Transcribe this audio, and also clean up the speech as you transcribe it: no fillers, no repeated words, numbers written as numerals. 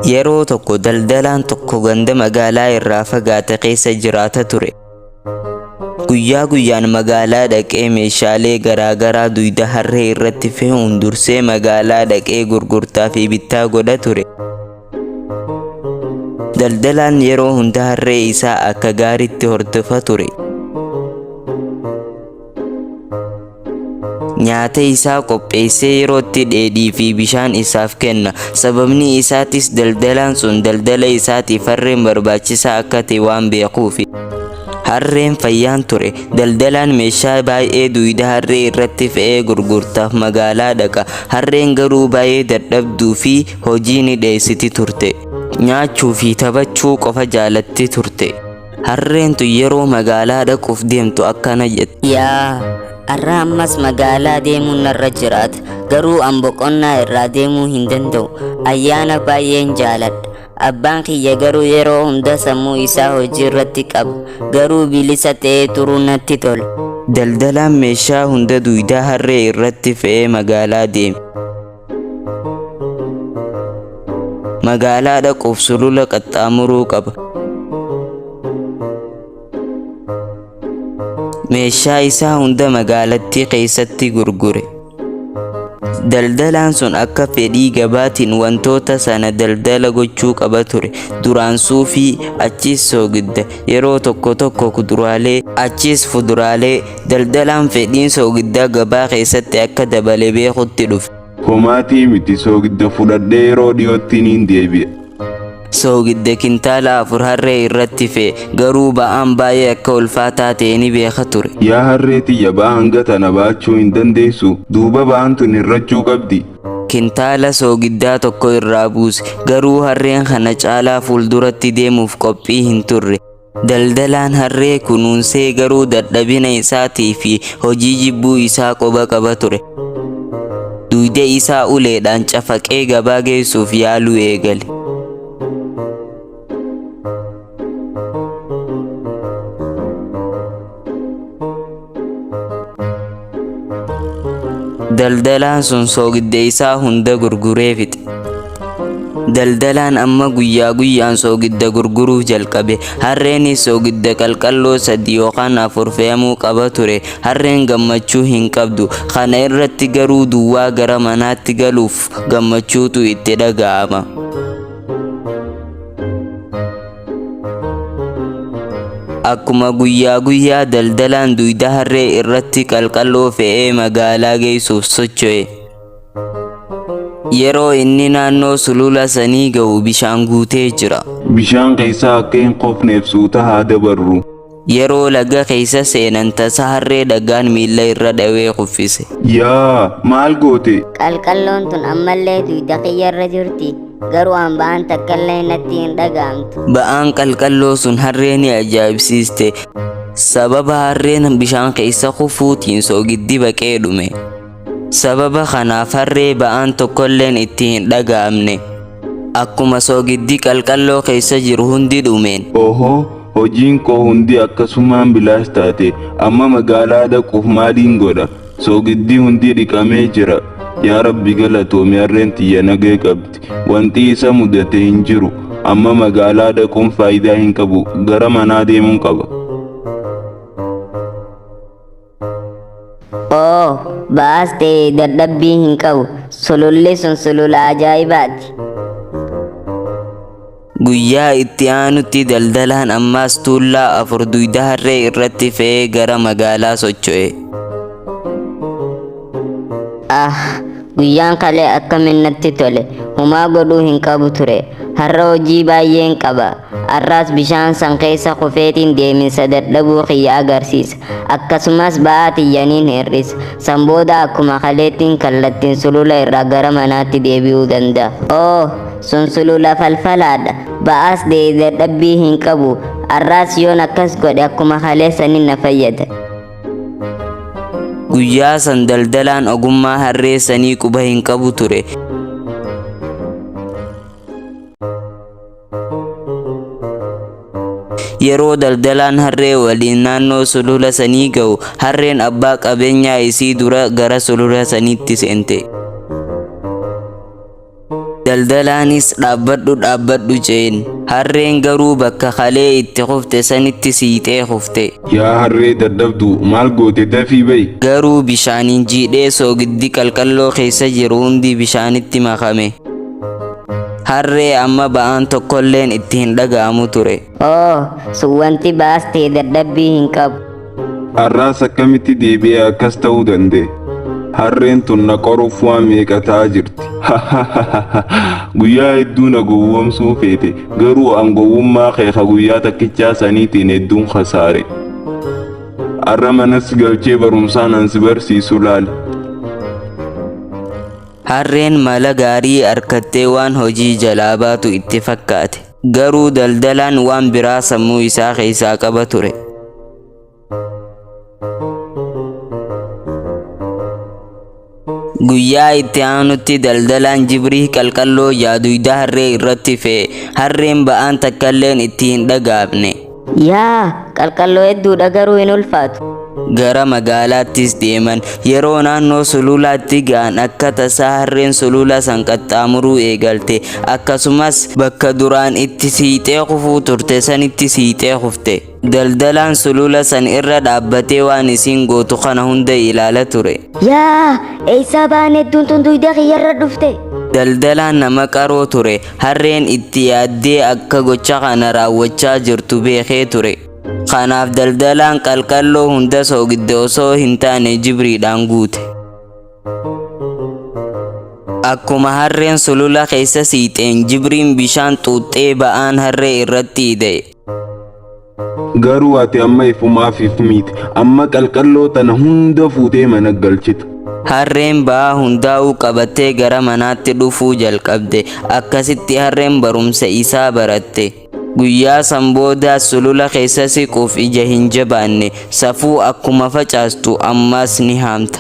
Yeroo tokko daldalaan tokko ganda magaalaa irraa fagaate keessa jiraata ture. Guyyaa guyyaan magaalaa dhaqee meeshaalee garaa garaa dugda harree irratti fe'uun dursee magaalaa dhaqee gurgurtaa fi bittaa godha ture. Daldalaan yeroo hunda harree isaa akka gaariitti hordofa ture. Nyaata isaa qopheessee yerootti dheedhii fi bishaan isaaf kenna. Sababni isaatis daldalaan sun daldala isaatiif harreen barbaachisaa akka ta'e waan beekuufi. Harreen fayyaan ture. Daldalaan meeshaa baay'ee dugda harree irratti fe'ee gurgurtaaf magaalaa dhaqa. Harreen garuu baay'ee dadhabduu fi hojii ni dheessiti turte. Nyaachuu fi taphachuu qofa jaalatti turte. Harreen tun yeroo magaalaa dhaquuf deemtu akkana jette. Yaa, har'a ammas magaalaa deemuun narra jiraata. Garuu an boqonnaa irraa deemuu hin danda'u. Ayyaana baay'een jaaladha. Abbaan kiyya garuu yeroo hunda sammuu isaa hojii irratti qaba. Garuu bilisa ta'ee turuu natti tola. Daldalaan meeshaa hunda dugda harree irratti fe'ee magaalaa deeme. Magaalaa dhaquuf sulula qaxxaamuruu qaba. Meeshaa isaa hunda magaalattii keessatti gurgure. Daldalaan sun akka fedhii gabaatiin wantoota sana daldala gochuu qaba ture. Duraan suufii, achiis soogidda, yeroo tokko tokko kuduraalee, achiis fuduraalee. Daldalaan fedhiin soogiddaa gabaa keessatti akka dabale beekutti dhufe. Homaatii miti, soogidda fudhadhee yeroo dhiyootti niin deebi'a. Soogidda kintaala 4 harree irratti fe'e. Garuu ba'aan baay'ee akka ulfaataa ta'e ni beeka ture. Yaa harree tiyya, ba'aa hanga tana baachuu hin dandeessu. Duuba ba'aan tun hir'achuu qabdi. Kintaala soogiddaa tokko irraa buuse. Garuu harreen kana caalaa fuulduratti deemuuf qophii hin turre. Daldalaan harree kunuunsee garuu dadhabina isaatii fi hojii jibbuu isaa quba qaba ture. Dugda isaa uleedhaan cafaqee gabaa geessuuf yaaluu eegale. Daldalaan sun soogidda isaa hunda gurguree fixe. Daldalaan amma guyyaa guyyaan soogidda gurguruu jalqabe. Harreenis soogidda qalqalloo 3 yookaan 4 fe'amuu qaba ture. Harreen gammachuu hin qabdu. Kana irratti garuu duwwaa gara manaatti galuuf gammachuutu itti dhaga'ama. Akkuma guyyaa guyyaa daldalaan dugda harree irratti qalqalloo fe'ee magaalaa geessuuf socho'e. Yeroo inni naannoo sulula sanii ga'u bishaan guutee jira. Bishaan keessaa akka hin kofneef suuta haa dabarru. Yeroo laga keessa seenan tasa harree dhagaan miilla irra dhawee kuffise. Yaa! Maal goote? Qalqalloon tun ammallee dugda kiyya irra jirti. Garuu an ba'aan takkallee natti hin dhaga'amtu. Ba'aan qalqalloo sun harree ni ajaa'ibsiiste. Sababa harreen bishaan keessa kufuutiin soogiddi baqee dhume. Sababa kanaaf harree ba'aan tokkolleen itti hin dhaga'amne. Akkuma soogiddi qalqalloo keessa jiru hundi dhumeen. Ohoo! Hojiin koo hundi akkasumaan bilaash taate. Amma magaalaa dhaquuf maaliin godha? Soogiddi hundi dhiqamee jira. Yaa Rabbi galatoomi, harreen tiyya nagaya qabdi. Wanti isa mudate hin jiru. Amma magaalaa dhaquun faayidaa hin qabu. Gara manaa deemuun qaba. Oo, ba'aas ta'e dadhabbii hin qabu. Sululli sun sulula ajaa'ibaati. Guyyaa itti aanutti daldalaan ammaas tuullaa 4 dugda harree irratti fe'ee gara magaalaa socho'e. Ah, guyyaan kalee akkamiin natti tole. Humaa godhuu hin qabu ture. Har'a hojii baay'een qaba. Har'aas bishaan san keessa kufeetiin deeminsa dadhabuu kiyya agarsiisa. Akkasumas ba'aa tiyya niin hir'isa. San booda akkuma kaleettiin kallattiin sulula irraa gara manaatti deebi'uu danda'a. Oh, sun sulula falfalaadha. Ba'aas ta'e dadhabbii hin qabu. Har'aas yoon akkas godhe akkuma kaleessa ni na fayyada. Guyyaa san daldalaan ogummaa harree sanii quba hin qabu ture. Yeroo daldalaan harree waliin naannoo sulula sanii ga'u, harreen abbaa qabeenyaa isii dura gara sulula saniitti seente. Daldalaanis dhaabbadhu dhaabbadhu jeen. Harreen garuu bakka kalee itti kufte sanitti siixee kufte. Yaa harree dadhabduu, maal goote? Dafii ba'i. Garuu bishaaniin jiidhee soogiddi qalqalloo keessa jiru hundi bishaanitti makame. Harree amma ba'aan tokkolleen itti hin dhaga'amu ture. Oo, sun wanti ba'aas ta'e dadhabbii hin qabu. Har'aas akkamitti deebi'ee akkas ta'uu danda'e? Harreen tun na qoruuf waan meeqa ta'aa jirti. Guyyaa hedduu na gowwoomsuu feete, garuu an gowwummaa kee ka guyyaa takkichaa saniitiin hedduun khasaare. Har'a manas galchee barumsaan an si barsiisu laali. Harreen mala gaarii arkattee waan hojii jalaa baatu itti fakkaate. Garuu daldalaan waan biraa sammuu isaa keessaa qaba ture. Guyyaa itti aanutti daldalaan jibrii qalqalloo jaaduyda harree irratti fe'e. Harreen ba'aan takkalleen itti hin dhaga'amne. Yaa, qalqalloo hedduudha garuu hin ulfaatu. Gara magaalaattis deeman. Yeroo naannoo sululaatti ga'an akka tasaa harreen sulula san qaxxaamuruu eegalte. Akkasumas bakka duraan itti siixee kufuu turte sanitti siixee kufte. Daldalaan sulula san irra dhaabbatee waan isiin gootu kana hunda ilaala ture. Yaa, eessaa ba'aan hedduun tun duyda kiyyarra dhufte? Daldalaan nama qaroo ture. Harreen itti yaaddee akka gocha kana raawwachaa jirtu beekee ture. Kanaaf daldalaan qalqalloo hunda soogidda osoo hin taane jibriidhaan guute. Akkuma harreen sulula keessa siixeen jibriin bishaan xuuxxee ba'aan harree irratti ida'e. Garuu ati amma ifumaaf if miite. Amma qalqalloo tana hunda fuutee mana galchita. Harreen ba'aa hundaa'uu qabattee gara manaatti dhufuu jalqabde. Akkasitti harreen barumsa isaa baratte. Guyyaa san boodaas sulula keessa siquuf ija hin jabaanne. Safuu akkuma facaastu ammas ni haamta.